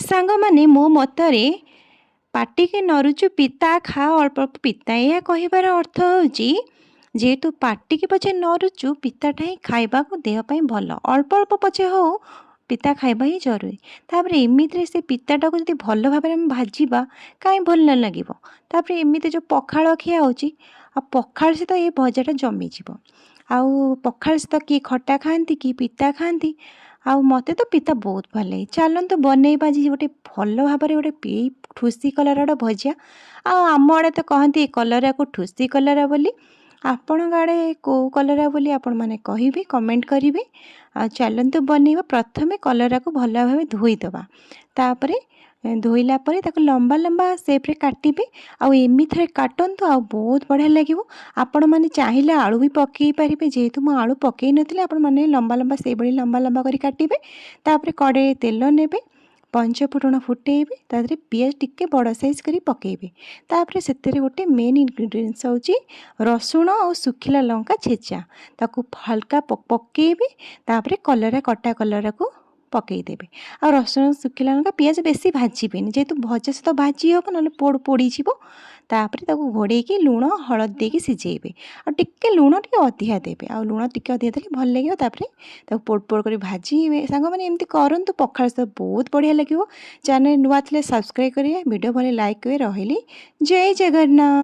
ସାଙ୍ଗମାନେ, ମୋ ମତରେ ପାଟିକି ନ ରୁଚୁ ପିତା ଖା ଅଳ୍ପ ଅଳ୍ପ ପିତା। ଏହା କହିବାର ଅର୍ଥ ହେଉଛି, ଯେହେତୁ ପାଟିକି ପଛେ ନ ରୁଚୁ, ପିତାଟା ହିଁ ଖାଇବାକୁ ଦେହ ପାଇଁ ଭଲ। ଅଳ୍ପ ଅଳ୍ପ ପଛେ ହଉ, ପିତା ଖାଇବା ହିଁ ଜରୁରୀ। ତାପରେ ଏମିତିରେ ସେ ପିତାଟାକୁ ଯଦି ଭଲ ଭାବରେ ଆମେ ଭାଜିବା, କାହିଁ ଭଲ ନ ଲାଗିବ? ତାପରେ ଏମିତି ଯେଉଁ ପଖାଳ ଖିଆ ହେଉଛି, ଆଉ ପଖାଳ ସହିତ ଏ ଭଜାଟା ଜମିଯିବ। ଆଉ ପଖାଳ ସହିତ କିଏ ଖଟା ଖାଆନ୍ତି, କିଏ ପିତା ଖାଆନ୍ତି। ଆଉ ମୋତେ ତ ପିତା ବହୁତ ଭଲ ଲାଗେ। ଚାଲନ୍ତୁ ବନେଇବା ଆଜି ଗୋଟେ ଭଲ ଭାବରେ ଗୋଟେ ଠୁସି କଲରାର ଭଜା। ଆଉ ଆମ ଆଡ଼େ ତ କହନ୍ତି ଏ କଲରାକୁ ଠୁସି କଲରା ବୋଲି। ଆପଣଙ୍କ ଆଡ଼େ କେଉଁ କଲରା ବୋଲି ଆପଣମାନେ କହିବେ, କମେଣ୍ଟ କରିବେ। ଆଉ ଚାଲନ୍ତୁ ବନେଇବା। ପ୍ରଥମେ କଲରାକୁ ଭଲ ଭାବେ ଧୋଇଦେବା। ତାପରେ ଧୋଇଲା ପରେ ତାକୁ ଲମ୍ବା ଲମ୍ବା ସେପ୍ରେ କାଟିବେ। ଆଉ ଏମିତିରେ କାଟନ୍ତୁ, ଆଉ ବହୁତ ବଢ଼ିଆ ଲାଗିବ। ଆପଣମାନେ ଚାହିଁଲେ ଆଳୁ ବି ପକାଇ ପାରିବେ। ଯେହେତୁ ମୁଁ ଆଳୁ ପକାଇ ନଥିଲି, ଆପଣମାନେ ଲମ୍ବା ଲମ୍ବା, ସେଇଭଳି ଲମ୍ବା ଲମ୍ବା କରି କାଟିବେ। ତାପରେ କଡ଼େଇରେ ତେଲ ନେବେ, ପଞ୍ଚଫୁଟଣ ଫୁଟେଇବେ, ତା ଦେହରେ ପିଆଜ ଟିକେ ବଡ଼ ସାଇଜ୍ କରି ପକାଇବେ। ତାପରେ ସେଥିରେ ଗୋଟେ ମେନ୍ ଇନଗ୍ରିଡ଼ିଏଣ୍ଟସ୍ ହେଉଛି ରସୁଣ ଆଉ ଶୁଖିଲା ଲଙ୍କା ଛେଚା। ତାକୁ ହାଲକା ପକାଇବେ। ତାପରେ କଲରା, କଟା କଲରାକୁ ପକାଇଦେବେ। ଆଉ ରସୁଣ, ଶୁଖିଲା ଲଙ୍କା, ପିଆଜ ବେଶୀ ଭାଜିବେନି, ଯେହେତୁ ଭଜା ସହିତ ଭାଜି ହେବ, ନହେଲେ ପୋଡ଼ିଯିବ। ତାପରେ ତାକୁ ଘୋଡ଼େଇକି ଲୁଣ ହଳଦୀ ଦେଇକି ସିଝେଇବେ। ଆଉ ଟିକେ ଲୁଣ ଟିକେ ଅଧିକା ଦେବେ। ଆଉ ଲୁଣ ଟିକେ ଅଧିକା ଦେଲେ ଭଲ ଲାଗିବ। ତାପରେ ତାକୁ ପୋଡ଼ ପୋଡ଼ କରି ଭାଜିବେ। ସାଙ୍ଗମାନେ, ଏମିତି କରନ୍ତୁ, ପଖାଳ ସହିତ ବହୁତ ବଢ଼ିଆ ଲାଗିବ। ଚ୍ୟାନେଲ୍ ନୂଆ ଥିଲେ ସବସ୍କ୍ରାଇବ୍ କରିବେ, ଭିଡ଼ିଓ ଭଲ ଲାଇକ୍ କରିବେ। ରହିଲି, ଜୟ ଜଗନ୍ନାଥ।